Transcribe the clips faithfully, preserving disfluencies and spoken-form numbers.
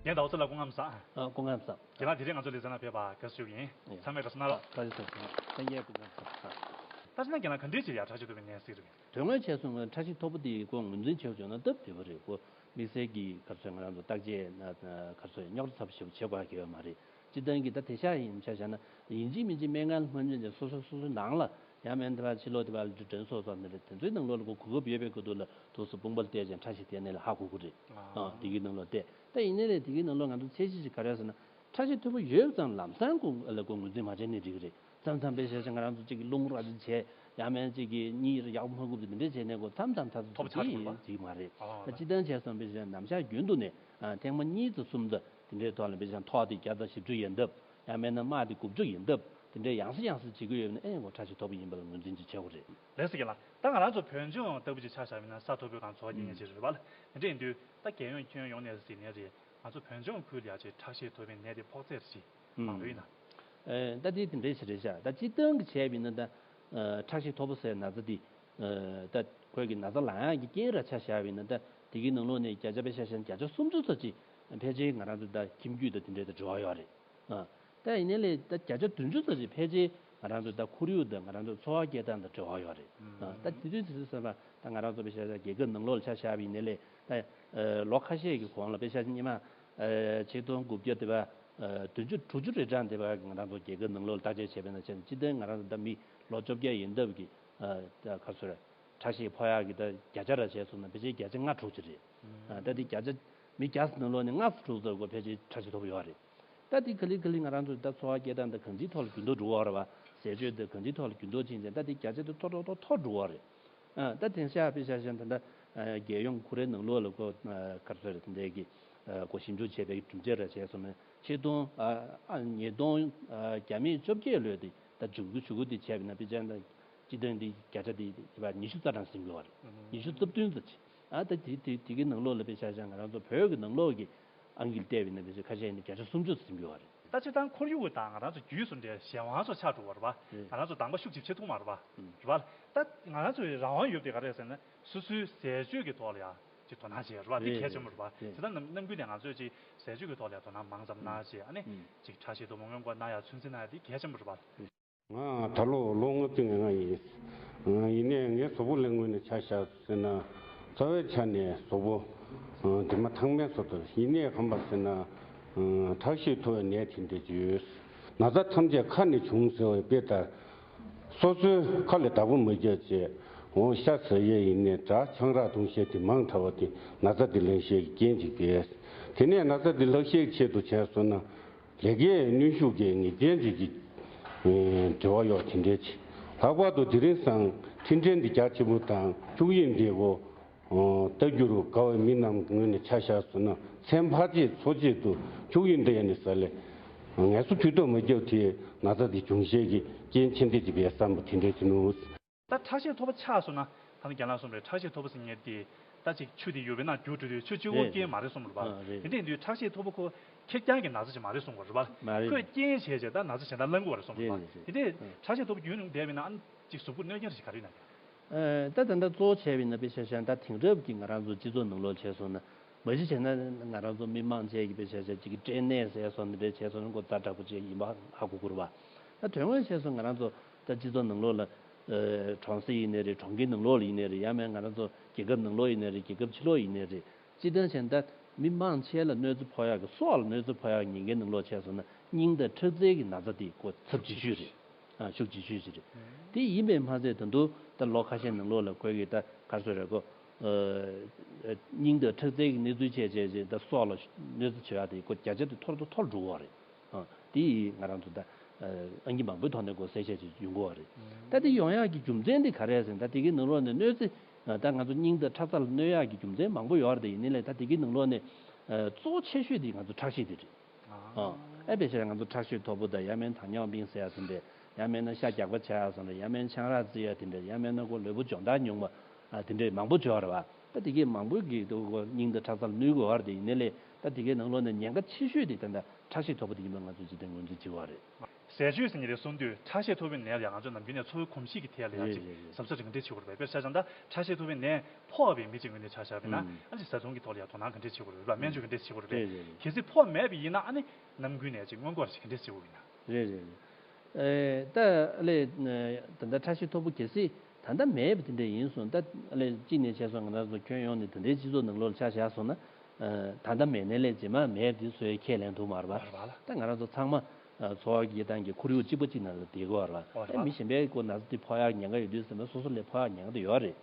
ལན་ཟླ་བ་ཚེ་ལགས་སྐུ་ཁམས་བཟང་། ཨ། སྐུ་ཁམས་བཟང་། རྒན་ལགས་དེ་རིང་ང་ཚོ་ལེ་ཚན་ནང་ཕེབས་པར་དགའ་བསུ་ཞུ་གི་ཡིན། ཡ། ཚང་མས་དགའ་བསུ་གནང་རོགས། ཨ། དགའ་བསུ་ཞུ། ལྷན་རྒྱས་སྐུ་ཁམས་བཟང་། ད་ཕྱི་ནང་རྒན་ལགས་ག་འདྲས་ཅིག་ཡ་ཁྲག་ཤེད་མཐོ་བའི་ནད་གཟིགས་རེད། དོན་དངོས་བྱས་སོང་ན་ཁྲག་ཤེད་མཐོ་པོ་དེ་ཁོ་ངོས་འཛིན་བྱེད་དགོས་ན་སྟབས་བདེ་པོ་རེད། ཁོ་དམིགས་བསལ་གྱི་ག་རེ་ཟེར་ང་རང་ཚོ་བརྟག་དཔྱད་ན་ག་རེ་ཟེར་རྙོག་དྲ་ཚ་པོ་ཞེ་པོ་བྱེད་དགོས་ཡ་གི་ཡོད་མ་རེད། སྤྱིར་བཏང་གི་ད་དེང་སང་ཡིན་ཆ་བཞག་ན་ཡིན་གཅིག་མིན་གཅིག་སྨན་ཁང་ལ་སྔོན་ཆད་ནས་སོ་སོ་སོ་སོའི་ནང་ལ་ཡང་མིན་ད་ཕྱི་ལོགས་དེ་བར་ལ་དྲན་གསོ་སོགས་ནི་རེད། དེ་ཚོའི་ནང་ལོགས་ལ་གོ་གོ་སྐབས་ཡོད་པའི་སྐབས་དུས་ལ་དུས་སུ་དཔུང་པ་ལ་བལྟས་ཅིང་ཁྲག་ཤེད་བལྟས་ནས་ལ་ཧ་གོ་གི་རེད། ཨ། དེ་གི་ནང་ལོགས་བལྟས། ད་ཡིན་ནའི་རེད། དེ་གི་ནང་ལོགས་ང་ཚོ་ཚད་གཞི་ཞིག་ག་རེ་ཟེར་ན། ཁྲག་ཤེད་མཐོ་པོ་ཡོད་ཙང་ལམ་སང་ཁོ་ལ་ཁོ་ངོས་འཛིན་མ་བྱས་ནས་འགྲིག་གི་རེད། མཚམས་མཚམས་དཔེ་བཞག་ན་ང་རང་ཚོ་གཅིག་གི་རླུང་ར་ཅིག་བྱས་ཡང་མིན་གཅིག་གི་གཉིད་ཡག་པོ་མ་ཁུག་པ་དེ་འདྲས་བྱས་ནས་ཁོ་མཚམས་མཚམས་ད་ཚོ་མཐོ་པོ་ཆགས་འགྲོ་གི་རེད་པ། ཅིག་མ་རེད། ཨ། ད་སྤྱིར་བཏང་བྱས་སོང་དཔེ་བཞག་ན་ནམ་ཞག་རྒྱུན་དུ་ནས་ཨ་ཐེངས་མ་གཉིས་ཙམ་གསུམ་ཙམ་དེ་འདྲའི་ཐོག་ལ་དཔེ་བཞག་ན་ཐོག་དེ་བརྒྱ་དང་བཞི་བཅུ་ཡན་འདབ་ཡང་མིན་ན་དམའ་དེ་དགུ་བཅུ་ཡན་འདབ་དེ་འདྲའི་ཡང་སེ་ཡང་སེ་བྱེད་ཀྱི་ཡོད་ན་ཨེ་ཁོ་ཁྲག་ཤེད་མཐོ་པོ་ཡིན་པ་ལ་ངོས་འཛིན་ཅིག་བྱེད་དགོས་རེད། ལགས་སོ་རྒན་ལགས། ད་ང་རང་ཚོ་བོད་ལྗོངས་ལྟ་བུ་ཅིག་ཆ་བཞག་པ་ཡིན་ན་ས་མཐོ་པོའི་སྒང་ཚོ་བ་རྒྱག་མཁན་ཅིག་རེད་པ། དེ་འདྲ་ཡིན་དུས་ད་རྒྱལ་ཡོངས་ཁྱོན་ཡོངས་ནས་ཟེར་ནའི་རེད། ང་ཚོ་བོད་ལྗོངས་ཁུལ་ལ་ཡ་ཅིག་ཁྲག་ཤེད་མཐོ་བའི་ནད་དེ་ཕོག་ཚད་ཅིག་མང་པོ་ཡིན་ན། ཨེ། ད་དེ་དེ་འདྲའི་ཞིག་རེད་ཤག་ད་སྤྱིར་བཏང་གི་བྱས་པ་ཡིན་ན་ད་ཨ་ཁྲག་ཤེད་མཐོ་པོ་ཟེར་ན་ཚ་དེ་ཨ་ད་ཁོས་ཀྱི་ན་ཚ་ལངས་ཡག་གི་རྐྱེན་ར་ཆ་བཞག་པ་ཡིན་ན་ད་དེ་གི་ནང་ལོགས་ནས་བརྒྱ་ཆ་དཔེ་ཆ་བཞག་ན་བརྒྱ་ཆ་སུམ་ཅུ་ཙམ་ཅིག་ཕལ་ཆེར་ང་རང་ཚོ་ད་ཁྱིམ་རྒྱུད་དང་དེ་འདྲའི་ད་འབྲེལ་བ་ཡོད་རེད། ཨ། ད་ཡིན་ནའི་ལས་ད་བརྒྱ་ཆ་བདུན་ཅུ་ཙམ་ཞིག་ཕལ་ཆེར་ང་རང་ཚོ་ད་ཁོར་ཡུག་དང་ང་རང་ཚོ་འཚོ་བ་སྐྱེལ་སྟངས་དང་འབྲེལ་བ་ཡོད་རེད། ཨ། ད་དེ་དུས་དེ་དུས་ཙམ་པ་ད་ང་རང་ཚོ་དཔེ་ཆ་བཞག་རྒྱལ་ཁབ་ནང་ལོགས་ལ་ཆ་བཞག་པ་ཡིན་ནའི་ལས་ད་ལོ་ཁ་ཤས་ཀྱི་གོང་ལ་དཔེ་ཆ་སྔོན་མ་ཆིག་སྟོང་དགུ་བརྒྱ་དེ་བ་བདུན་ཅུ་དྲུག་ཅུ་རེ་གྲངས་དེ་བ་ང་རང་ཚོ་རྒྱལ་ཁབ་ནང་ལོགས་ལ་བརྟག་དཔྱད་བྱས་པ་ཡིན་ན་ཅིག་དེ་ང་རང་ཚོ་ད་མི་ལོ་བཅོ་བརྒྱད་ཡན་འདབ་ཀྱི་ད་ག་ཚོད་རེད། ཁྲག་ཤེད་ཕོག་ཡག་གི་ད་བརྒྱ་ཆ་ར་བྱས་སོང་ན་ཕལ་ཆེར་བརྒྱ་ཆ་ལྔ་དྲུག་ཅིག་རེད། ཨ། ད་དེ་བརྒྱ་ཆ་མི་བརྒྱ་ནང་ལོགས་ནས་ལྔ་དྲུག་ཙམ་གོ་ཕལ་ཆེར་ཁྲག་ཤེད་མཐོ་པོ་ཡོད་རེད། ད་དེ་ག་ལེ་ག་ལེ་ང་རང་ཚོ་ད་འཚོ་བ་སྐྱེལ་སྟངས་ད་གང་ཅིའི་ཐོག་ལ་འགྱུར་ལྡོག་འགྲོ་བ་རེད་བ། ཟས་སྤྱོད་ད་གང་ཅིའི་ཐོག་ལ་འགྱུར་ལྡོག་ཕྱིན་ཙང་ད་དེ་བརྒྱ་ཆ་དེ་མཐོ་མཐོ་མཐོ་མཐོ་འགྲོ་བ་རེད། ཨ། ད་དེང་སང་དཔེ་ཆ་བཞག་ན་ད་ལྟ་རྒྱལ་ཡོངས་ཁོ་རའི་ནང་ལོགས་ལ་གོ་ག་རེ་ཟེར་དེ་འདྲའི་གི་གོ་ཞིབ་འཇུག་བྱས་པའི་གྲུབ་འབྲས་ར་བྱས་སོང་ན་ཆིག་སྟོང་ཨ་ཨ་ཉིས་སྟོང་ཨ་བརྒྱ་མེད་བཅོ་བརྒྱད་ལོའི་དེ་ད་མཇུག་གུ་མཇུག་གུ་དེ་བྱས་པ་ཡིན་ན་དཔེ་ཆ་ད། སྤྱི་དོན་འདི་བརྒྱ་ཆ་དེ་ཉི་ཤུ་རྩ་གྲངས་ཟིན་དགོས་པ་རེད། ཉི་ཤུ་རྩ་བདུན་ཙམ་ཅིག་ཨ་ད་དེ་དེ་དེ་གི་ནང་ལོགས་ལ་དཔེ་ཆ་བཞག་ང་རང་ཚོ་བོད་ཀྱི་ནང་ལོགས་ཀྱི་ཨང་ཀི་ལ་བལྟས་པ་ཡིན་ན་དཔེ་ཆ་ཁ་ཤས་ནི་བརྒྱ་ཆ་སུམ་ཅུ་ཟིན་དགོས་པ་རེད། ད་སྤྱིར་བཏང་ཁོར་ཡུག་དང་ང་རང་ཚོ་རྒྱུད་སོགས་འདྲ་གཞན་དབང་སོགས་ཆགས་འགྲོ་བ་རེད་པ། རེད། ང་རང་ཚོ་དང་པ་ཤུགས་ཆེ་བྱེད་ཐུབ་མ་རེད་པ། རེད་པ། ད་ང་རང་ཚོའི་རང་དབང་ཡོད་པ་དེ་ག་རེ་ཟེར་ན་སོ་སོའི་ཟས་སྤྱོད་ཀྱི་ཐོག་ལ་ཡང་ཅིག་དོ་སྣང་བྱེད་རེད་པ། འདི་རེད། གལ་ཆེན་པོ་རེད་པ། རེད། དེ་ལྟར་ནམ་ནམ་རྒྱུན་ནས་ང་ཚོས་ཅིག་ཟས་སྤྱོད་ཀྱི་ཐོག་ལ་ཡང་དོ་སྣང་མང་ཙམ་གནང་བྱས་ཨ་ནི་ཅིག་ཁྲག་ཤེད་མཐོ་པོ་སྔོན་འགོག་གནང་ཡ་ཚོད་འཛིན་གནང་ཡ་འདི་གལ་ཆེན་པོ་རེད་པ། ང་ད་ལོ་ལོ་ལྔ་བཅུ་ང་ལྔ་ཡིན། ཡིན་ནའི་ངའི་གཟུགས་པོ་ལ་དངོས་གནས་ཆ་བཞག་ཟེར་ན་རྩ་བའི་ཆ་ནས་གཟུགས་པོ་དེ་མ་ཐང་མའི་བཟོ་ལྟར། ཡིན་ནའི་གང་པ་ཟེར་ན་ཁྲག་ཤེད་མཐོ་བའི་ནད་དེ་འདྲ་ཅིག་ཡོད། ན་ཚ་ཐམས་ཅད་ཁ་ནས་བྱུང་ཟེར་བའི་དཔེ་ལྟར། སོ་སོའི་ཁ་ལ་བདག་པོ་མ་རྒྱག་བྱས་འོང་ཤ་ཟ་ཡས་ཡིན་ནའི་འདྲ་ཆང་རག་འཐུང་ཤས་དེ་མང་དྲགས་པ་དེ་ན་ཚ་དེ་ལངས་ཤས་ཀྱི་རྐྱེན་ཅིག་རེད། དེ་ནས་ན་ཚ་དེ་ལངས་ཤས་ཀྱི་ཆེད་དུ་བྱས་སོང་ན། ལས་ཀའི་གནོན་ཤུགས་ཀྱི་ངེས་ཅན་ཅིག་གི་འབྲེལ་བ་ཡོད་དེ་འདྲའི་ཆེ། ལྷག་པར་དུ་དེ་རིང་སང་འཕྲིན་ཕྲན་འདི་རྒྱ་ཆེན་པོ་དང་འཁྱུག་དབྱིབས་འདི་གོ་ལྟ་རྒྱུར་དགའ་བའི་མི་རྣམས་ངོས་ནས་ཆ་བཞག་སོང་ན་མཚན་ཕར་ཆེད་ཚུར་ཆེད་དུ་འཁྱུག་དབྱིབས་འདི་ཡ་ནི་ཟ་ལེ་ངལ་གསོ་དུས་ཐོག་མ་བརྒྱབ་དེ་ན་ཚ་འདི་འབྱུང་ཤས་ཀྱི་རྐྱེན་ཆེན་འདི་ཅིག་པའི་བསམ་པ་དེ་འདྲའི་ཆེ་ནུས། ད་ཁྲག་ཤེད་མཐོ་པོ་ཆགས་སོང་ན་ད་ནི་རྒན་ལགས་གསུངས་པའི་ཁྲག་ཤེད་མཐོ་པོ་ཟེར་མཁན་དེ་ད་ཅིག་ཆུ་དེ་ཡུར་བའི་ནང་རྒྱུག་འགྲོ་དུས་ཆུ་གཅིག་པོ་རྐྱེན་མ་རེད་གསུངས་པ་རེད་པ། རེད། དེ་འདྲ་ཡིན་དུས་ཁྲག་ཤེད་མཐོ་པོ་ཁོ་ཁེར་རྐྱང་གི་ན་ཚ་ཅིག་མ་རེད་གསུངས་པ་རེད་པ། མ་རེད། ཁོས་རྐྱེན་བྱས་བྱས་ད་ན་ཚ་གཞན་དག་ལངས་དགོས་པ་རེད་གསུངས་པ་རེད་པ། རེད་རེད། དེ་འདྲའི་ཁྲག་ཤེད་མཐོ་པོ་རྒྱུན་རིང་བསྡད་པ་ཡིན་ན་ཨ་ཅིག་གཟུགས་པོར་གནོད་སྐྱོན་རེ་ཞིག་ག་རེ་ཡོད་ན། ད་ད་ལྟ་གཙོ་བོ་བྱས་པ་ཡིན་ན་དཔེ་ཆ་བཞག་ན་ད་དེང་རབས་ཀྱི་ང་རང་ཚོ་སྤྱི་ཚོགས་ནང་ལོགས་བྱས་སོང་ན། མ་གཞི་བྱས་ན་ང་རང་ཚོ་མི་མང་ཆེ་གི་དཔེ་ཆ་བཞག་ཅིག་གི་སྐྲན་ནད་ཟེར་སོགས་འདི་འདྲའི་བྱས་སོང་ན་ཁོ་ཛ་དྲག་པོ་ཅིག་ཡིན་པ་ཧ་གོ་དགོས་རེད་པ། ད་དོན་དངོས་བྱས་སོང་ང་རང་ཚོ་ད་སྤྱི་ཚོགས་ནང་ལོགས་ལ་ཨ་གྲོང་གསེབ་ཡིན་ནའི་རེད། གྲོང་ཁྱེར་ནང་ལོགས་ལ་ཡིན་ནའི་རེད། ཡང་མིན་ང་རང་ཚོ་རྒྱལ་ཁབ་ནང་ལོགས་ཡིན་ནའི་རེད། རྒྱལ་ཁབ་ཕྱི་ལོགས་ཡིན་ནའི་རེད། སྤྱིར་བཏང་བྱས་ན་ད་མི་མང་ཆེ་ལ་གནོད་འཚེ་ཕོག་ཡག་གི་སྲོག་ལ་གནོད་འཚེ་ཕོག་ཡག་གི་ཉེན་ཁའི་ནང་ལོགས་བྱས་སོང་ན་སྙིང་དང་ཁྲག་རྩའི་གི་ན་ཚ་དེ་ཁོ་ཚབས་ཆེ་ཤོས་རེད། ཨ་ཤུགས་ཆེ་ཤོས་ཅིག་རེད། དེ་ཡིན་པས་མ་ཚད་ད་དུང་ད་ལོ་ཁ་ཤས་ནང་ལོགས་ལ་ཁོས་གི་ད་ག་རེ་ཟེར་རེད་ཁོ། ཨ་སྙིང་དང་ཁྲག་རྩའི་གི་གནས་ཚུལ་བྱས་བྱས་བྱས་ད་སྲོག་ལ་གནོད་འཚེ་བྱེད་ཡག་དེ་ཁོ་བརྒྱ་ཆ་དེ་མཐོ་རུ་མཐོ་རུ་འགྲོ་གི་རེད། ཨ་དེ་ཡིས་ང་རང་ཚོ་ད་ཨ་ཨང་ཀི་མང་པོའི་ཐོག་ནས་ཁོ་གསལ་བཤད་ཅིག་ཡོང་གི་ཡོད་རེད། ད་དེ་ཡོང་ཡག་གི་རྒྱུ་མཚན་དེ་ག་རེ་རེད་ཟེར་ན་ད་དེ་གི་ནང་ལོགས་ནས་གནོད་འཚེ་ད་ང་ཚོ་སྙིང་དང་ཁྲག་རྩ་ལ་གནོད་ཡག་གི་རྒྱུ་མཚན་མང་པོ་ཡོད་རེད། དེ་ཡིན་ནའི་ལས་ད་དེ་གི་ནང་ལོགས་ནས་ཨ་གཙོ་བོ་ཆེ་ཤོས་དེ་ང་ཚོ་ཁྲག་ཤེད་དེ་རེད། ཨ། ཨ་དཔེ་བཞག་ན་ང་ཚོ་ཁྲག་ཤེད་མཐོ་པོ་དང་ཡང་མིན་ན་糖尿病ཟེར་ཡ་དེ་འདྲས། ཡང་མིན་ན་ཤ་རྒྱགས་པ་ཆགས་ཡ་སོང་རེད། ཡང་མིན་ན་ཆང་རག་རྩི་ཡ་དེ་འདྲས། ཡང་མིན་ན་ཁོ་ལུས་པོ་སྦྱོང་བརྡར་ཉུང་བ་ཨ་དེ་འདྲས་མང་པོ་ཡོད་རེད་པ། ད་དེ་གས་མང་པོ་གིས་ད་ཁོ་སྙིང་དང་ཁྲག་རྩ་ལ་གནོད་ཀྱི་ཡོད་རེད། དེ་ཡིན་ནའི་ལས་ ད་དེ་གའི་ནང་ལོགས་ནས་ཉེན་ཁ་ཆེ་ཤོས་དེ་ད་ལྟ་ཁྲག་ཤེད་མཐོ་པོ་དེ་ཡིན་པ་ང་ཚོས་ཇི་ལྟར་ངོས་འཛིན་བྱེད་དགོས་རེད། ཟས་སྤྱོད་ཟེར་མཁན་དེ་གསུང་དུས་ཁྲག་ཤེད་མཐོ་པོའི་ནད་ལ་ཡང་ང་ཚོས་ནམ་རྒྱུན་ནས་འཚོ་བའི་གོམས་གཤིས་ཀྱི་ཐད་ལ་ཡང་རེད་ཅིག་རེད་རེད། གཟབ་གཟབ་རིགས་འགྲེ་བྱེད་དགོས་རེད་པས། དཔེར་ཆ་བཞག་ན་ད་ཁྲག་ཤེད་མཐོ་པོའི་ནད་ཕོག་པའི་མི་གཅིག་ངོས་ནས་ཆ་བཞག་པ་ཡིན་ན། ཨ་ནི་བཟའ་བཏུང་གི་ཐོག་ལ་ཡང་དོ་སྣང་ག་འདྲས་བྱེད་དགོས་རེད་པ། སྨན་བཅོས་ག་འདྲས་བྱེད་དགོས་རེད་པས། རེད་རེད་རེད། གལ་སྲིད་ཕོག་མེད་པ་ཡིན་ན་ཨ་ནི་ནམ་རྒྱུན་ནས་ཅིག་སྔོན་འགོག་ཅིག་ག་འདྲས་བྱེད་དགོས་ཡིན་ན། རེད་རེད་རེད། ཨེ་ད་ཨ་ལས་ད་ལྟ་ཁྲག་ཤེད་མཐོ་པོ་གལ་སྲིད་ད་ལྟ་མེད་པ་དེ་འདྲ་ཡིན་སོང་ད་ཨ་ལས་གཅིག་ནས་བྱས་སོང་ང་རང་ཚོ་ཁྱོན་ཡོངས་ནས་ད་ལྟའི་སྤྱི་ཚོགས་ནང་ལོགས་ལ་ཆ་བཞག་སོང་ན་ད་ལྟ་མེད་ནས་ལས་རྗེས་མ་མེད་པ་དེ་བཟོ་ཡ་ཁས་ལེན་ཐུབ་མ་རེད་པ། ད་ང་རང་ཚོ་ཚང་མ་འཚོ་བ་སྐྱེལ་སྟངས་ཀྱི་ཁོར་ཡུག་གཅིག་པ་གཅིག་ནང་ལ་བསྡད་ཀྱི་ཡོད་རེད་པ། ཨེ་མི་གཞན་པའི་ཁོ་ན་ཚ་དེ་ཕོག་ཡག་ཉེན་ཁ་ཡོད་དུས་ཙམ་པ་སོ་སོ་ལ་ཕོག་ཡག་ཉེན་ཁ་དེ་ཡོད་རེད།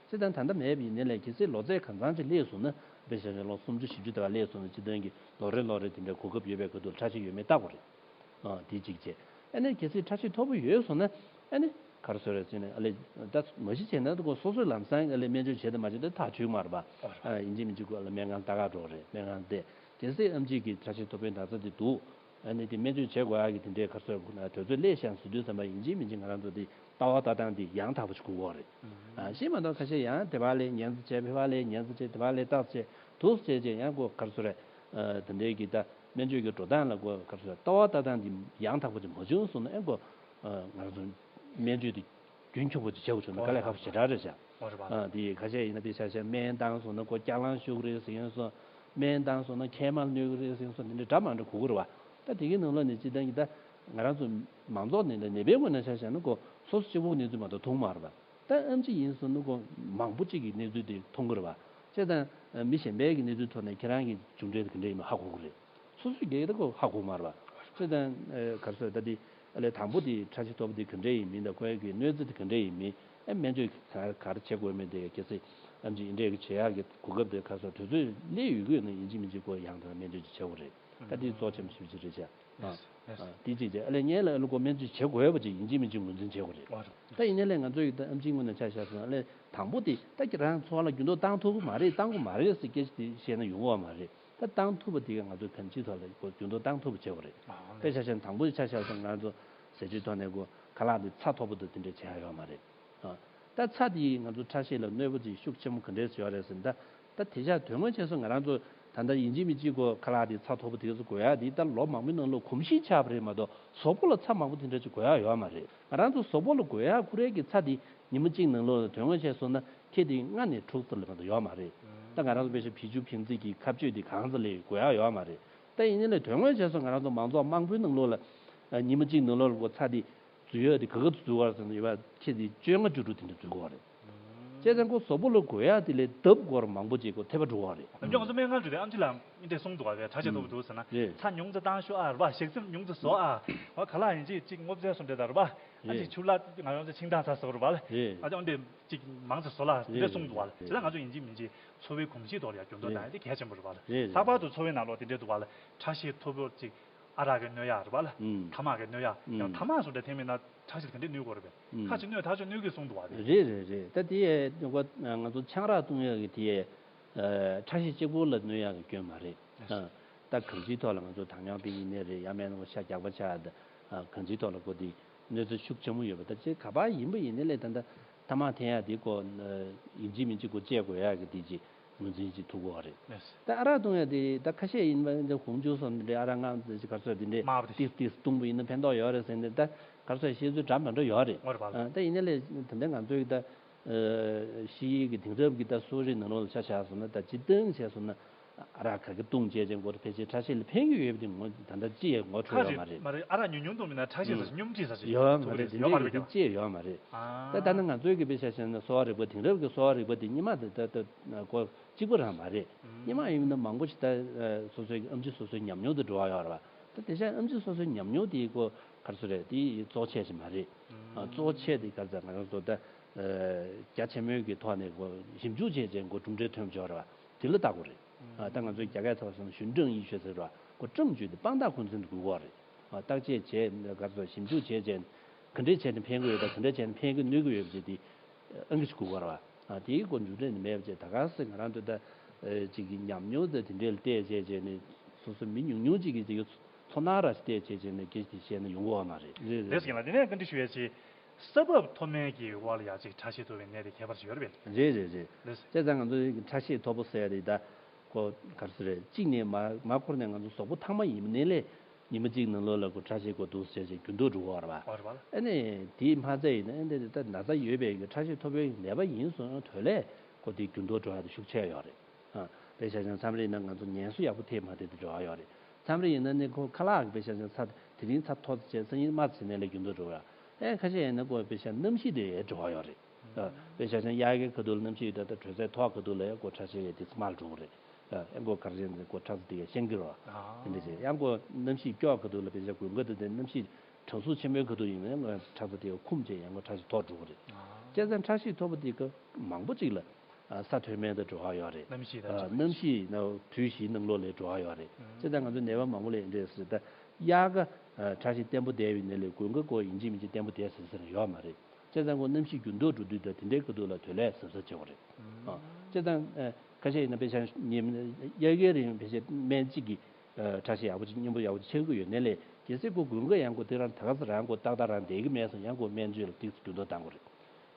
བྱས་ཙང་ད་ལྟ་མེད་པ་ཡིན་ནའི་ལས་གལ་སྲིད་ལོ་ཚད་གང་འཚམ་ཅིག་སླེབས་སོང་ན་དཔེ་བཞག་ན་ལོ་སུམ་ཅུ་བཞི་བཅུ་དེ་བ་སླེབས་སོང་ན་སྤྱི་བཏང་གི་ལོ་རེ་ལོ་རེ་དེ་འདྲ་གོ་སྐབས་ཡོད་པའི་ཁ་ཐུག་ཁྲག་ཤེད་ཡོད་མེད་བལྟ་དགོས་རེད། ཨ་དེ་གཅིག་བྱས། ཨ་ནི་གལ་སྲིད་ཁྲག་ཤེད་མཐོ་པོ་ཡོད་སོང་ན་ཨ་ནི་ག་རེ་ཟེར་རེད་ཟེར་ནས་ཨ་ལས་ད་མ་གཞི་བྱས་ན་ད་ཁོ་སོ་སོས་ལམ་སང་ཨ་ལས་སྨན་བཅོས་བྱས་ད་མ་བྱས་ད་ཐག་ཆོད་མ་རེད་པ། ཨ་ཡིན་གཅིག་མིན་གཅིག་ཁོ་ལ་སྨན་ཁང་ལྟ་ག་འགྲོ་རེད། སྨན་ཁང་བལྟས། གལ་སྲིད་ཨེམ་ཆི་གི་ཁྲག་ཤེད་མཐོ་པོའི་ན་ཚ་དེ་འདུག་ཨ་ནི་དེ་སྨན་བཅོས་བྱེད་དགོས་ཡག་གི་དེ་འདྲའི་ག་རེ་ཟེར་དུས་ཚོད་སླེབས་ཤག་ཟེར་དུས་ཙམ་པ་ཡིན་གཅིག་མིན་གཅིག་ང་རང་ཚོ་དེ་ལྟ་བ་ལྟ་སྟངས་དེ་ཡང་དག་པ་ཞིག་དགོས་ཀྱི་ཡོད་རེད། ཨ་ཤེས་མ་གཏོགས་ཁ་ཤས་ཡང་དེ་བ་ལས་ཉན་ཚ་བྱས་ཕེ་བ་ལས་ཉན་ཚ་བྱས་དེ་བ་ལས་རྟགས་བྱས་དུས་བྱས་བྱས་ཡང་ཁོ་ག་རེ་ཟེར་རེད། དེ་འདྲའི་གི་ད་སྨན་བཅོས་ཀྱི་འགྲོ་སྟངས་ལ་ཁོ་ག་རེ་ཟེར་ལྟ་བ་ལྟ་སྟངས་དེ་ཡང་དག་པ་ཅིག་མ་བྱུང་སོང་ན་ཨེ་ཁོ་ང་རང་ཚོ་སྨན་བཅོས་དེ་རྒྱུན་འཁྱོངས་པོ་ཅིག་བྱེད་དགོས་བྱུང་ན་དཀའ་ལས་ཁག་པོ་ཞེ་དྲག་རེད་ཤག་ཨ་དེ་ཁ་ཤས་ཡིན་ན་དཔེ་ཆ་བཞག་སྨན་བཏང་སོང་ན་ཁོ་སྐྱག་ལང་ཤོར་གི་རེད་ཟེར་ཡོང་སོང་། སྨན་བཏང་སོང་ན་མཁལ་མ་གནོད་གི་རེད་ཟེར་ཡོང་སོང་། དེ་འདྲ་འདྲ་མ་འདྲ་གོ་གི་རེད་པ། ད་དེ་གའི་ནང་ལོགས་ནས་སྤྱིར་བཏང་གི་ད་ང་རང་ཚོ་མང་ཚོགས་ནས་ད་ནད་པའི་ངོས་ནས་ཆ་བཞག་ན་ཁོ་སོ་སོ་གཅིག་པོ་གནས་ཚུལ་མ་གཏོགས་མཐོང་མ་རེད་པ། ད་ཨེམ་ཆི་ཡིན་སོང་ན་ཁོ་མང་པོ་གཅིག་གི་གནས་ཚུལ་དེ་མཐོང་གི་རེད་པ། བྱས་ཙང་མི་གཞན་པའི་གི་གནས་ཚུལ་ཐོག་ནས་ཁྱེད་རང་གི་མཇུག་འབྲས་དེ་ག་འདྲ་ཡིན་མིན་ཧ་གོ་གི་རེད། སོ་སོའི་སྒེར་ད་ཁོ་ཧ་གོ་མ་རེད་པ། བྱས་ཙང་ག་རེ་ཟེར་ད་དེ་ཨ་ལས་དང་པོ་དེ་ཁྲག་ཤེད་མཐོ་པོ་དེ་ག་འདྲ་ཡིན་མིན་དང་ཁོའི་གི་གནོད་འཚེ་དེ་ག་འདྲ་ཡིན་མིན་ཨ་སྨན་བཅོས་ག་ག་རེ་བྱེད་དགོས་མིན་དེ་གལ་སྲིད་ཨེམ་ཆི་ཡིན་འདྲས་གི་བྱེད་ཡག་གི་གོ་སྐབས་དེ་ག་རེ་ཟེར་དུས་ཚོད་སླེབས་ཡོད་ཀྱི་ཡོད་ན་ཡིན་གཅིག་མིན་གཅིག་ཁོ་ཡང་དེ་སྨན་བཅོས་ཅིག་བྱེད་དགོས་རེད། ད་དེ་གཙོ་ཆེན་པོ་ཞེ་པོ་ཅིག་རེད་ཤག་ཨ་དེ་གཅིག་བྱས་ཨ་ལས་ངས་ལ་ཨ་ལོ་ཀོ་སྨན་བཅོས་བྱེད་དགོས་པ་ཅིག་ཡིན་གཅིག་མིན་གཅིག་ངོས་འཛིན་བྱེད་དགོས་རེད། ད་ཡིན་ནའི་ལས་ང་ཚོ་ཡི་ད་ཨེམ་ཆིའི་ངོས་ནས་ཆ་བཞག་སོང་ཨ་ལས་དང་པོ་དེ་ད་ཁྱེད་རང་འཚོ་བ་ལ་འགྱུར་ལྡོག་བཏང་ཐུབ་ཀྱི་མ་རེད་བཏང་དགོས་མ་རེད་ཟེར་སྐད་ཆ་དེ་བཤད་ན་ཡོང་གི་ཡོད་མ་རེད། ད་བཏང་ཐུབ་པ་དེ་ག་ང་ཚོས་གང་ཅིའི་ཐོག་ལ་འགྱུར་ལྡོག་བཏང་ཐུབ་པ་བྱེད་དགོས་རེད། དཔེ་ཆ་བཞག་ན་དང་པོ་ཆ་བཞག་སོང་ང་ཚོ་ཟས་བཅུད་ཐོག་ནས་ཁོ་ཁ་ལག་དེ་ཚྭ་མཐོ་པོ་དང་དེ་འདྲ་བྱེད་ཡག་ཡོད་མ་རེད། ཨ། ད་ཚྭ་དེས་ང་ཚོ་ཁྲག་ཤེད་ལ་གནོད་པ་ཅིག་ཤུགས་ཆེན་པོ་ག་འདྲས་ཡོད་རེད་ཟེར་ན་ད་ད་དེ་ཆ་དོན་དངོས་བྱས་སོང་ང་རང་ཚོ་ད་ལྟ་ཡིན་གཅིག་མིན་གཅིག་ཁོ་ཁ་ལག་དེ་ཚྭ་མཐོ་པོ་དེ་ཚོ་དགོས་ཡག་དེ་ད་ལོ་མང་པོའི་ནང་ལོགས་གོམས་གཤིས་ཆགས་པ་རེད་མ་གཏོགས་གཟུགས་པོ་ལ་ཚྭ་མང་པོ་དེ་འདྲ་ཅིག་དགོས་ཡག་ཡོད་མ་རེད། ང་རང་ཚོ་གཟུགས་པོ་ལ་དགོས་ཡག་ཁོ་རའི་གི་ཚྭ་དེ་ཉི་མ་གཅིག་ནང་ལོགས་ལ་དོན་དངོས་བྱས་སོང་ན་ཁྱེད་དེ་ལྔ་ནས་དྲུག་ཙམ་ལས་མ་གཏོགས་ཡོད་མ་རེད། ད་ང་རང་ཚོ་དཔེ་ཆ་བི་ཆུ་ཕན་ཚུན་གྱི་ཁ་གཅོད་དེ་གང་ཙམ་ལས་དགོས་ཡག་ཡོད་མ་རེད། ད་ཡིན་ནའི་ལས་དོན་དངོས་བྱས་སོང་ང་རང་ཚོ་མང་ཚོགས་མང་པོའི་ནང་ལོགས་ལ་ཉི་མ་གཅིག་ནང་ལོགས་ལ་ཁོ་ཚྭ་དེ་འཛུལ་ཡག་དེ་ག་ག་འཛུལ་བ་ཟེར་ན་ཡོད་པ་ཁྱེད་དེ་བཅོ་ལྔ་བཅུ་དྲུག་དེ་འདྲ་འཛུལ་གོ་རེད། བྱས་ཙང་ཁོ་གཟུགས་པོ་ལ་དགོས་ཡག་དེ་ལས་ལྡབ་སྐོར་མང་པོ་ཅིག་ཁོ་ཐེབས་པ་འགྲོ་བ་རེད། ཨ་ཅག་ང་ཚོ་སྨན་ཁང་འགྲོ་དུས་ཨམ་ཆི་ལགས་འདི་འདྲས་གསུངས་འདུག་བ། ཁྲག་ཤེད་མཐོ་པོ་འདུག་ཟེར་ན་རེད། ཚྭ་ཉུང་ཙམ་བཏང་ཤོག་ཨ་རེད་པ། ཞག་ཚིམ་ཉུང་ཙམ་བཟོ་ཨ། བ་ག་ལ་ཡིན་ཅིག་ཅིག་སྔོ་ཚལ་སོགས་འདྲ་དང་རེད་པ། ཨ་རེད། ཅིག་ཆུ་ལ་ང་རང་ཚོ་ཆིང་ཏང་ཚྭ་ཟེར་བ་རེད་པ་ལ། རེད། ཨ་ཅག་འདི་ཅིག་མང་ཙམ་བཟོ་ལ་འདི་འདྲས་གསུངས་འདུག་བ་ལ། རེད། དེ་ལ་ང་ཚོ་ཡིན་གཅིག་མིན་གཅིག་འཚོ་བའི་གོམས་གཤིས་ཐོག་ལ་ཡང་འགྱུར་ལྡོག་བཏང་ཡ་དེ་གལ་ཆེན་པོ་རེད་པ་ལ། རེད་རེད། ལྷག་པར་དུ་འཚོ་བའི་ནང་ལོགས་དེ་འདྲས་འདུག་བ་ལ། ཁྲག་ཤེད་མཐོ་པོ་ཅིག་ཨ་རག་གི་གནོད་ཡག་རེད་པ་ལ། ཨུམ། ཐ་མག་གི་གནོད་ཡག་ཨུམ། ཡང་ཐ་མག་སོགས་འདྲ་འཐེན་པ་ཡིན་ན་ཁྲག་ཤེད་ག་འདྲས་གནོད་ཀྱི་ཡོད་རེད་པས། ཨུམ། ཁ་ཅིག་གནོད་ཐག་ཆོད་གནོད་ཀྱི་གསུངས་འདུག་བ་དེ། རེད་རེད་རེད། ད་དེ་ཡས་ང་ཚོ་ཆང་རག་བཏུང་ཡག་གི་དེ་ཡས་ཁྲག་ཤེད་གཅིག་པོ་ལ་གནོད་ཡག་གི་སྐྱོན་མ་རེད། ཨ། ད་གང་ཅིའི་ཐོག་ལ་ང་ཚོ་糖尿病ཡིན་ནའི་རེད། ཡང་མིན་ན་ཤ་རྒྱགས་པ་ཆགས་ད་གང་ཅིའི་ཐོག་ལ་ཁོ་དེ་གནོད་འཚེ་ཤུགས་ཆེན་པོ་ཡོད་པ་ད་ཅིག་ག་པར་ཡིན་པ་ཡིན་ནའི་ལས་ད་ད་ཐ་མག་འཐེན་ཡག་དེ་ཁོ་ཡིན་གཅིག་མིན་གཅིག་ཁོ་བཅད་དགོས་ཡག་གི་དེ་ཅིག་ངོས་འཛིན་ཅིག་ཐུབ་ཀྱི་ཡོད་རེད། ད་ཨ་རག་བཏུང་ཡག་དེ་ད་ཁ་ཤས་ཡིན་པ་འདི་ཧོང་ཆུ་སོགས་འདི་འདྲའི་ཨ་རག་ངང་དེ་ཅིག་ག་རེ་ཟེར་དེ་འདྲའི་དམར་པོ་དེ་ཏིས་ཏིས་བཏུང་པ་ཡིན་ན་ཕན་ཐོགས་ཡོད་རེད་ཟེར་ནས་ད་ག་རེ་ཟེར་བཤད་ཚུལ་འདྲ་མི་འདྲ་ཡོད་རེད། ཨ་ད་ཡིན་ནའི་ལས་དེ་འདྲ་ང་ཚོའི་ད་ཨ་ཕྱིའི་གི་དེང་རབས་ཀྱི་ད་གསོ་རིག་ནང་ལོགས་ལ་ཆ་བཞག་སོང་ན་ད་སྤྱིར་བཏང་བྱས་སོང་ན་ཨ་རག་ག་གི་བཏུང་བྱས་ཅན་ཀོ་ཕལ་ཆེར་ཁྲག་ཤེད་ལ་ཕན་གྱི་ཡོད་པ་དེ་ངོ་ད་ལྟ་ཅི་ཡང་ངོ་འཕྲོད་ཡོད་མ་རེད། མ་རེད། ཨ་རག་ཉུང་ཉུང་བཏུང་མིན་ན་ཁྲག་ཤེད་ཟེར་སྙོམས་སྒྲིག་ཟེར་ཞིག་ཡོད་མ་རེད། དེ་འདྲའི་གི་ཅི་ཡང་ཡོད་མ་རེད། ད་ད་ནི་ང་ཚོའི་གི་དཔེ་ཆ་བཞག་ན་གསོ་བ་རིག་པ་དེང་རབས་ཀྱི་གསོ་བ་རིག་པ་དེ་སྔོན་མ་དེ་ད་ད་ཀོ་གཅིག་པ་རང་མ་རེད། སྔོན་མ་ཡིན་ན་མང་པོ་ཞིག་ད་སོ་སོའི་ཨེམ་ཆི་སོ་སོའི་ཉམས་མྱོང་དེ་འགྲོ་བ་ཡོད་རེད་པ། ད་དེ་ཆ་ཨེམ་ཆི་སོ་སོའི་ཉམས་མྱོང་དེ་ཀོ་ག་རེ་ཟེར་རེད་དེ་གཙོ་ཆེ་ཞིག་མ་རེད། གཙོ་ཆེ་དེ་ག་རེ་ཟེར་ང་རང་ཚོ་ད་རྒྱ་ཆེན་མོའི་གི་ཐོག་ནས་ཀོ་ཞིབ་འཇུག་བྱས་བྱས་ཀོ་གྲུབ་འབྲས་ཐོན་ཆོག་རེད་པ། དེ་ལ་བལྟ་དགོས་རེད། ད་ང་ཚོའི་རྒྱ་སྐད་ཐོག་སོང་ཞུན་ཀྲང་ཡི་ཤོད་ཟེར་བ་ཀོ་ཀྲང་ཅུས་དེ་དཔང་རྟགས་ཁུངས་བཙན་དགོས་ཀྱི་རེད། བརྟག་དཔྱད་བྱས་ག་ཚོད་ཞིབ་འཇུག་བྱས་བྱས་ག་འདྲས་བྱས་ནས་ཕན་གྱི་ཡོད་དང་ག་འདྲས་བྱས་ནས་ཕན་གྱི་གནོད་ཀྱི་ཡོད་པ་བྱས་ཏེ་ཨང་ཀི་ཞིག་དགོས་ཀྱི་རེད་བ། དེའི་སྐོར་མཇུག་འབྲས་ནི་མེད་པ་བྱས་ད་ག་སེ་ང་རང་ཚོ་ད་ཅིག་གི་ཉམས་མྱོང་དང་དེ་འདྲས་ལ་བལྟས་བྱས་བྱས་ནས་སོ་སོ་མི་ཉུང་ཉུང་ཅིག་གིས་ཅིག་ཚོར་སྣང་ར་ཞིག་བལྟས་བྱས་བྱས་ནས་སྐད་ཆ་དེ་བཤད་ན་ཡོང་གི་ཡོད་མ་རེད། རེད་རེད། ཟེར་གྱི་ལ་དེ་ནས་བཀའ་འདྲི་ཞུ་ཡས་ཅིག་ས་བབ་མཐོ་དམན་གྱི་དབར་ལ་ཡང་ཅིག་ཁྲག་ཤེད་མཐོ་བའི་ནད་དེ་ཁྱད་པར་ཞིག་ཡོད་རེད་པས། རེད་རེད་རེད། ལགས་སོ། བྱས་ཙང་ང་ཚོ་ཁྲག་ཤེད་མཐོ་པོ་ཟེར་ཡ་དེ་ད་ ཁོ་ག་རེ་ཟེར་རེད། གཅིག་ནས་མ་མ་འཁོར་ནས་ང་ཚོ་གཟུགས་པོ་ཐ་མ་ཡིན་ནའི་ལས་ཉི་མ་གཅིག་ནང་ལོགས་ལ་ཁོ་ཁྲག་ཤེད་ཁོ་འདུག་ཟེར་བྱས་འགྱུར་ལྡོག་འགྲོ་གི་ཡོད་རེད་པ། ཨ་ནི་དེ་མ་ཚད་ཡིན་ན་ཨ་ནི་ད་ན་ཚ་ཡོད་པའི་གི་ཁྲག་ཤེད་མཐོ་པོའི་ནད་པ་ཡིན་སོང་ན་དོ་ལས་ཁོ་དེ་འགྱུར་ལྡོག་འགྲོ་ཡ་དེ་ཤུགས་ཆེ་ཡོད་རེད། ཨ། དཔེ་བཞག་ན་མཚམས་རེ་ཡིན་ན་ང་ཚོ་ངལ་གསོ་ཡག་པོ་ཐེབས་མ་ཐེབས་དེ་འགྲོ་ཡ་ཡོད་རེད། མཚམས་རེ་ཡིན་ན་ནི་ཁོ་ཁ་ལག་གི་དཔེ་བཞག་ན་ཚྭ་དེ་རིང་ཚྭ་མཐོ་ཙམ་བྱས་སང་ཉིན་དམའ་ཙམ་བྱས་ནས་ལས་འགྱུར་ལྡོག་འགྲོ་ཡ། ཨེ་ཁ་ཤས་ཡིན་ན་ཁོ་དཔེ་བཞག་ན་གནམ་གཤིས་དེ་འགྲོ་ཡ་ཡོད་རེད། ཨ། དཔེ་བཞག་ན་དབྱར་ཁའི་ཁ་ཐུག་ལ་གནམ་གཤིས་ད་ལྟ་དྲོད་ཚད་མཐོ་ཁ་ཐུག་ལ་ཡ་ཁོ་ཁྲག་ཤེད་ཡ་དེ་ཚོ་མར་འགྲོ་གི་རེད། ཨ། ཨེ་ཁོ་ག་རེ་བྱས་ནས་ཁོ་ཁྲག་ཚ་དེ་ཡ་བཤང་གི་རེད་པ། དེ་འདྲ་བྱས་ཡང་ཁོ་གནམ་གཤིས་སྐྱོ་ཁ་ཐུག་ལ་དཔེ་བཞག་ན་དགུན་ཁ་དེ་དེ་གནམ་གཤིས་གྲང་ཟུག་ཆེན་པོའི་ཁ་ཐུག་ཡིན་ན་ཁྲག་ཚ་དེ་ཁུམ་བྱས་ཡང་ཁོ་ཁྲག་ཤེད་མཐོ་འགྲོ་གི་རེད། བྱས་ཙང་ཁྲག་ཤེད་མཐོ་པོ་དེ་ཁོ་མང་པོ་ཅིག་ལ་ཨ་ས་མཐོ་དམན་དང་འབྲེལ་བ་ཡོད་རེད། གནམ་གཤིས་དང་། ཨ། འབྲེལ་བ། གནམ་གཤིས་ནང་དུས་བཞིའི་ནང་ལོགས་ལ་འབྲེལ་བ་ཡོད་རེད། བྱས་ཙང་ང་ཚོ་ནད་པ་མང་པོ་ལ་འདི་འདྲ་ཟེར། ད་དབྱར་ཁ་ཨ་ཁྲག་ཤེད་བརྟན་པོ་བསྡད་པའི་ནད་ལས་དགུན་ཁ་ཁོ་ཡིན་གཅིག་མིན་གཅིག་བརྟན་པོ་བསྡད་ཟེར་ཟེར་ཡོད་མ་རེད། བྱས་ཙང་ཁོ་གནམ་གཤིས་འགྱུར་ལྡོག་འགྲོ་དུས་ད་དེ་འདྲའི་ཁ་ཐུག་ལ་དོ་ལས་གཟབ་གཟབ་བྱེད་དགོས་རེད། ཨ། བྱས་ཙང་ཨ་ཁ་ཤས་ཡིན་ན་དཔེ་བཞག་ན་ཉིན་དབྱར་ཁའི་རིང་དཔེ་བཞག་ན་སྨན་གཅིག་གིས་ཨ་ཁྲག་ཤེད་ཡག་པོ་ཅིག་སྙོམས་པོ་ཡག་པོ་ཅིག་ཆགས་ཀྱི་ཡོད་ནའི་ལས་གལ་སྲིད་ཁོ་དགུན་ཁ་ཡང་ཁོ་དེ་རང་ད་ག་ས་རང་ཁོ་ཏག་ཏག་རང་བསྡད་ཀྱི་མེད་སོང་ཡང་ཁོ་སྨན་བཅོས་ལ་ཏོག་ཙམ་འགྱུར་ལྡོག་བཏང་དགོས་རེད།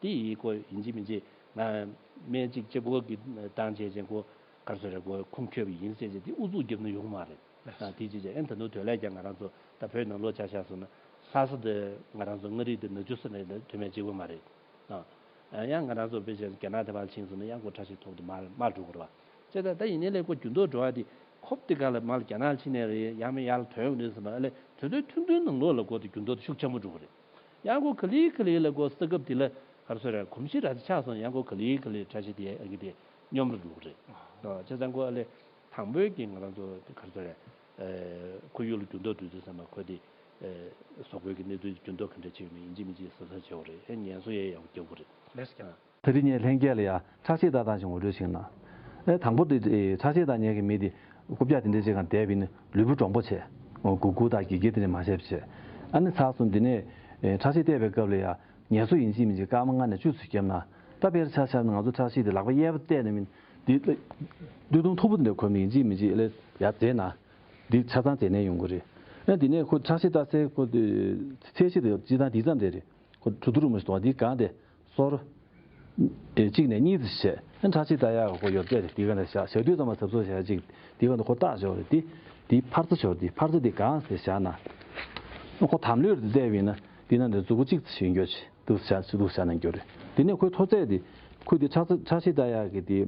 དེ་ཡིས་ཁོ་ཡིན་གཅིག་མིན་གཅིག་ང་སྨན་གཅིག་ལྕགས་པོ་གི་བཏང་བྱས་ཅན་ཁོ་ག་རེ་ཟེར་རེད། ཁོ་ཁུངས་འཁྱོལ་བ་ཡིན་ཟེར་བྱས་དེ་ཨུ་ཚུགས་རྒྱབ་ན་ཡོང་གི་མ་རེད། ཨ། དེ་ཅི་བྱས་ཨེ་ད་དུང་དོ་ལས་ཀྱང་ང་རང་ཚོ་ད་བོད་ནང་ལོགས་ཆ་བཞག་སོང་ན་ལྷ་ས་དེ་ང་རང་ཚོ་མངའ་རིས་དེ་ནག་ཆུ་ས་ནས་དེ་དོན་མེད་གཅིག་པ་མ་རེད། ཨ། ཡང་ང་རང་ཚོ་དཔེ་བྱས་རྒྱ་ནག་དེ་བར་ཕྱིན་སོང་ན་ཡང་ཁོ་ཁྲག་ཤེད་མཐོ་པོ་དེ་མར་མར་འགྲོ་དགོས་རེད་པ། བྱས་ཙང་ད་ཡིན་ནའི་ལས་ཁོ་འགྱུར་ལྡོག་འགྲོ་བ་དེ་ཁོབ་དེ་ག་ལ་མར་རྒྱ་ནག་ལ་ཕྱིན་ནས་རེད། ཡང་མིན་ཡར་ལ་ཐོན་ཡོང་དུས་ཙམ་པ་ཨ་ལས་དུས་ཚོད་ཐུང་ཐུང་ནང་ལོགས་ལ་ཁོ་དེ་འགྱུར་ལྡོག་དེ་ཤུགས་ཆེན་པོ་འགྲོ་གི་རེད། ཡང་ཁོ་ག་ལེ་ག་ལེ་ལ་ཁོ་ས་ཁབ་དེ་ལ་ག་རེ་ཟེར་རེད། གོམས་གཤིས་འདྲ་ཅིག་ཆགས་སོང་ཡང་ཁོ་ག་ལེ་ག་ལེ་ཁྲག་ཤེད་དེ་ཨ་གི་དེ་སྙོམས་རུ་འགྲོ་གི་རེད། ཨ། བྱས་ཙང་ཁོ་ཨ་ལས་དང་པོའི་གི་ང་རང་ཚོ་ག་རེ་ཟེར་རེད། ཨ། ཁོར་ཡུག་ལ་འགྱུར་ལྡོག་འགྲོ་དུས་ཙམ་པ་ཁོ་དེ་ཨ་གཟུགས་པོའི་གི་གནས་ཚུལ་འགྱུར་ལྡོག་ག་འདྲ་ཅིག་ཡོད་མེད་ཡིན་གཅིག་མིན་གཅིག་གཟབ་གཟབ་བྱེད་དགོས་རེད། ཨེ་ངལ་གསོ་ཡང་ཡག་པོ་རྒྱག་དགོས་རེད། ལགས་སོ། ཨ། ད་རེས་ངས་ལྷན་རྒྱས་ལ་ཡང་ཁྲག་ཤེད་ལྟ་སྟངས་ཤིག་ངོ་སྤྲོད་བྱས་ན། ཨེ་དང་པོ་དེ་ཨེ་ཁྲག་ཤེད་ལྟ་མཁན་གྱི་མི་དེ་རྐུབ་བཀྱག་དེ་འདྲ་ཅིག་སྒང་བསྡད་པ་ཡིན་ན་ལུས་པོ་འདྲོང་པོ་བྱས། ཨོ་སྒུར་སྒུར་དང་འགྱེལ་འགྱེལ་དེ་འདྲ་མ་བྱས་པ་བྱས། ཨ་ནི་ཚར་སོང་དེ་ནས་ཨེ་ཁྲག་ཤེད་བལྟས་པའི་སྐབས་ལ་ཡང་ངལ་གསོ་ཡིན་གཅིག་མིན་གཅིག་སྐར་མ་ལྔ་ནས་བཅུ་ཙམ་བརྒྱབ་ན། ད་དཔེར་ཆ་བཞག་ན་ང་ཚོ་ཁྲག་ཤེད་དེ་ལག་པ་གཡས་པ་གཏད་ནས་མིན་འདི་སྟོད་ཐུང་མཐུག་པོ་དེ་འདྲ་གོན་ནས་ཡིན་གཅིག་མིན་གཅིག་ལ་ཡར་འཛེགས་ན། འདི་ཆ་ཚང་འཛེགས་ནས་ཡོང་གི་རེད། ཨ་དེ་ནས་ཁོ་ཁྲག་ཤེད་ལྟ་སའི་ཁོ་དེ་ཚད་གཞི་དེ་སྤྱིར་བཏང་འདི་ཙམ་རེད་རེད། ཁོ་གྲུ་དུ་རུ་མ་ཞིག་འདུག་བ། འདི་སྒང་དེ་སོར། ཨེ་གཅིག་ནས་གཉིས་ཙམ་བྱས། ཨ་ཁྲག་ཤེད་ལྟ་ཡག་གི་ཁོ་ཡོད་ཚད་དེ་འདི་སྒང་ལ་བཞག་བཞག་དུས་ཙམ་པ་གཟབ་གཟབ་བྱས་ཅིག་འདི་སྒང་དུ་ཁོ་བཏགས་ཆོག་རེད། འདི་འདི་འཕར་རྩ་ཆོག་འདི་འཕར་རྩ་འདི་སྒང་དེ་བཞག་ན། ཨ་ཁོ་དམ་ལྷོད་དུ་བལྟས་པ་ཡིན་ན་འདི་ནང་དུ་མཛུབ་གུ་གཅིག་ཙམ་ཞིག་འགྱོ་ཆེ། འདུག་བྱས་འདུག་བྱས་ནས་འགྱོ་རེད། དེ་ནས་ཁོའི་མཐོ་ཚད་དེ་ཁོའི་དེ་ཁྲག་ཚ་ཁྲག་ཤེད་ལྟ་ཡག་གི་དེ་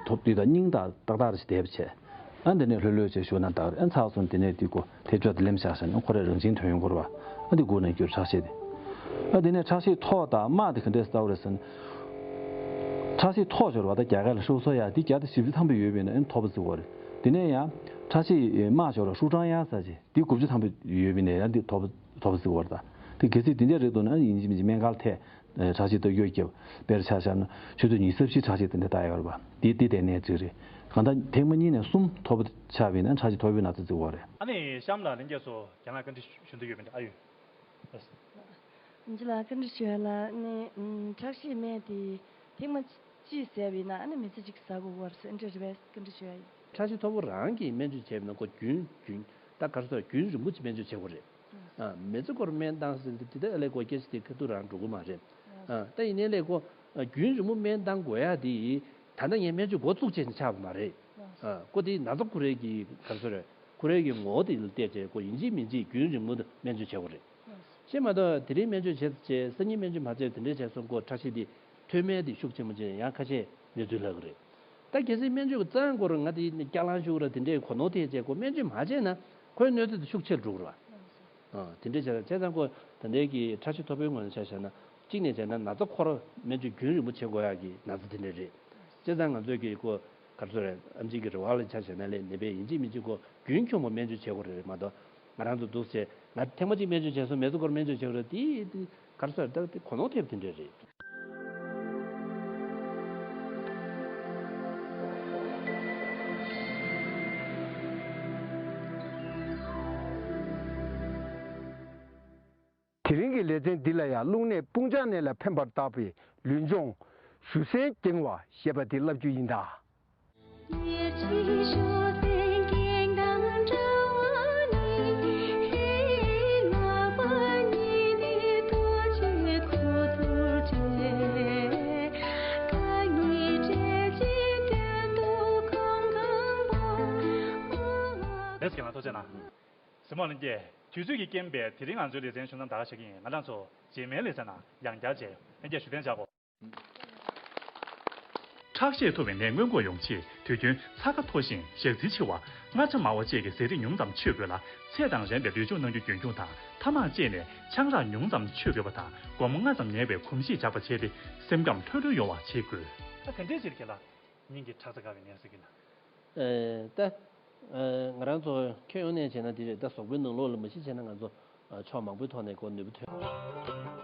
ཐོབ་དུས་དང་སྙིང་དང་ཏག་ཏག་རེ་ཞིག་བསྡད་པ་བྱས། ཨ་འདི་ནས་ལྷོད་ལྷོད་བྱས་བཞུགས་ན་འདག་རེད། ཨ་ཚར་སོང་དེ་ནས་དེ་ཁོ་དེ་ཕྱོགས་དེ་ལེམ་བཞག་བྱས་ན་ཁོ་རང་རང་བཞིན་ཐོན་ཡོང་གི་རེད་པ། ཨ་འདི་སྒུག་ནས་འགྱོ་ཁྲག་ཤེད་དེ། ཨ་དེ་ནས་ཁྲག་ཤེད་མཐོ་དང་དམའ་དེ་ག་འདྲས་ལྟ་བ་རེད་ཟེར་ན། ཁྲག་ཤེད་མཐོ་ཤོར་བ་ད་རྒྱ་གར་ལ་ཧྲུའུ་སོ་ཡ་དེ་བརྒྱ་དང་བཞི་བཅུ་ཐམ་པ་ཡོད་པ་ཡིན་ན་ཨ་མཐོ་པོ་ཟེར་གྱི་ཡོད་རེད། དེ་ནས་ཡང་ཁྲག་ཤེད་དམའ་ཤོར་བ་ཧྲུའུ་ཀྲང་ཡ་ཟེར་གྱི་དེ་དགུ་བཅུ་ཐམ་པ་ཡོད་པ་ཡིན་ན་ཡང་དེ་མཐོ་པོ་མཐོ་པོ་ཟེར་གྱི་ཡོད་རེད། ད་དེ་གལ་སྲིད་དེ་འདྲས་རེད་འདུག་ན་ཡིན་གཅིག་མིན་གཅིག་སྨན་ཁང་ལ་ཐད། ཨེ་ཁྲག་ཤེད་ལྟ་སྐྱོང་བརྒྱབ། དཔེར་ཆ་བཞག་ན་ཆུ་ཚོད་ཉི་ཤུ་རྩ་བཞིའི་ཁྲག་ཤེད་དེ་འདྲ་ལྟ་ཡོད་རེད་པ། དེ་དེ་ལྟས་ནས་ཅིག་རེད། གང་ལྟར་ཐེངས་མ་གཉིས་ནས་གསུམ་མཐོ་པོ་ཆགས་པ་ཡིན་ན་ཁྲག་ཤེད་མཐོ་པོའི་ན་ཚ་བརྩི་དགོས་རེད། ཨ་ནི་གཤམ་ལ་ལྷན་རྒྱས་ཚོ་རྒན་ལགས་བཀའ་འདྲི་ཞུ་འདོད་ཡོད་པ་འདྲ། ཨ་ཡོད། ཨིན་ཇི་ལགས་བཀའ་འདྲི་ཞུ་ཡ་ལ་ནི་ཁྲག་ཤེད་སྨན་དེ་ཐེངས་མ་གཅིག་བཟས་པ་ཡིན་ན་ཨ་ནི་མི་ཚེ་གཅིག་ཟ་དགོས་པ་རེད་ཟེར་འདྲ་རེད་པས། བཀའ་འདྲི་ཞུ་ཡ་ཡིན། ཁྲག་ཤེད་མཐོ་པོ་རང་གིས་སྨན་བཅོས་བྱས་པ་ཡིན་ན་ཁོ་རྒྱུན་རྒྱུན་ད་ག་རེ་ཟེར་རྒྱུན་རིང་པོ་ཅིག་སྨན་བཅོས་བྱེད་དགོས་རེད། ཨ། མི་ཚེ་སྐོར་སྨན་བཏང་ཟེར་དེ་དེ་ལས་ཁོ་སྐད་ཆ་དེ་ཁ་ཐུག་རང་འགྲོ་གི་མ་རེད། ཨ། ད་ཡིན་ནའི་ལས་ཁོ་རྒྱུན་རིང་པོ་སྨན་བཏང་དགོས་ཡ་དེ་ད་ལྟ་ངས་སྨན་བཅོས་འགོ་བཙུགས་བྱས་ནས་ཆགས་པ་མ་རེད། ཨ། ཁོ་དེ་ན་ཚ་ཁོ་རའི་གི་ག་རེ་ཟེར་རེད། ཁོ་རའི་གི་ངོ་བོ་དེ་ལ་བལྟས་བྱས་ཁོ་ཡིན་གཅིག་མིན་གཅིག་རྒྱུན་རིང་པོ་དུ་སྨན་བཅོས་བྱེད་དགོས་རེད། ཤེས་མ་གཏོགས་དེ་རིང་སྨན་བཅོས་བྱས་བྱས་སང་ཉིན་སྨན་བཅོས་མ་བྱས་དེ་འདྲས་བྱས་སོང་ཁོ་ཁྲག་ཤེད་དེ་མཐོ་དམན་དེ་ཤུགས་ཆེན་པོ་ཅན་ཡང་ཁ་ཤས་གནས་ཚུལ་ལྷག་གི་རེད། ད་གལ་སྲིད་སྨན་བཅོས་ཀྱི་རྩ་འགོར་ང་དེ་སྐྱག་ལང་ཤུགས་ར་དེ་འདྲའི་གོ་ནོར་ཐེབས་བྱས་ཁོ་སྨན་བཅོས་མ་བྱས་ན་ཁོའི་གནོད་འཚེ་དེ་ཤུགས་ཆེར་འགྲོ་གི་རེད་བ། ཨ། དེ་འདྲའི་བྱས་ན་བྱས་ཙང་ཁོ་ད་ལྟའི་གི་ཁྲག་ཤེད་མཐོ་པོའི་ངོས་ནས་ཆ་བཞག་ན་གཅིག་ནས་བྱས་ན་ན་ཚ་ཁོ་ར་སྨན་བཅོས་རྒྱུན་རིང་པོ་བྱེད་དགོས་ཡག་གི་ན་ཚ་དེ་འདྲ་རེད། བྱས་ཙང་ང་ཚོས་གི་ཁོ་ག་རེ་ཟེར་རེད། ཨེམ་ཆི་གི་རེ་བ་ལ་ཆ་བཞག་ན་ལས་ནད་པས་ཡིན་གཅིག་མིན་གཅིག་ཁོ་རྒྱུན་འཁྱོངས་པ་སྨན་བཅོས་བྱེད་དགོས་རེད་མ་གཏོགས་ང་རང་ཚོ་འདུག་བྱས་ང་ཐེངས་མ་གཅིག་སྨན་བཅོས་བྱས་སོང་མི་ཚེ་སྐོར་སྨན་བཅོས་བྱེད་དགོས་རེད་དེ་དེ་ག་རེ་ཟེར་ད་དེ་གོ་ནོར་ཐེབས་དེ་འདྲ་རེད། དེ་རིང་གི་ལེ་ཚན་འདི་ལ་ཡང་རླུང་ནད་དཔུང་བཅག་ནད་ལ་ཕན་པར་བརྟག་པའི་ལུས་སྦྱོང་གཞུ་སྲན་འགྱིང་བ་ཞེས་པ་དེ་བསླབ་རྒྱུ་ཡིན་ད། ཁྱེད་རང་ཐུགས་རྗེ་གནང་། གཟིགས་མོ་ལྷན་རྒྱས། དུས་ཚོད་ཀྱི་རྐྱེན་པས་དེ་རིང་ང་ཚོའི་ལེ་ཚན་ཆུང་ཙམ་ད་ག་བྱེད་ཀྱི་ཡིན། ང་རང་ཚོ་རྗེས་མའི་ལེ་ཚན་ནང་ཡང་བསྐྱར་མཇལ་ཡོང་། ལྷན་རྒྱས་བཞུགས་གདན་འཇགས་གོ། ཁྲག་ཤེད་མཐོ་བའི་ནད་སྔོན་འགོག་ཡོང་ཆེད། དུས་རྒྱུན་ཚྭ་ཁ་མཐོ་ཞིང་ཞག་ཚི་ཆེ་བ། མངར་ཆ་མང་བ་བཅས་ཀྱི་ཟས་རིགས་ཉུང་ཙམ་མཆོད་དགོས་ལ། ཚད་དང་རན་པའི་ལུས་སྦྱོང་གནང་རྒྱུ་རྒྱུན་འཁྱོངས་དང་། ཐ་མག་བཅད་ནས་ཆང་རག་ཉུང་ཙམ་མཆོད་དགོས་པ་དང་། སྒོར་མོ་ལྔ་ཙམ་ཉར་བའི་གོམས་གཤིས་འཇགས་པ་བྱས་ཏེ། སེམས་ཁམས་ལྷོད་ལྷོད་ཡོང་བ་བྱེད་དགོས། ད་ག་འདྲས་ཅིག་གི་ལ་སྙིང་གི་ཁྲག་རྩ་འགག་པའི་ནད་ཟེར་གྱི་ན། ཨེ། ད། ཨེ། ང་རང་ཚོ་ཁྱོན་ཡོངས་ནས་བྱས་ན་འདི་རེད། ད་གཟུགས་པོའི་ནང་ལོགས་ལ་མ་གཞི་བྱས་ན་ང་ཚོ་ཨ་ཕྱོགས་མང་པོའི་ཐོག་ནས་ཁོ་ནུས་པ་ཐོན།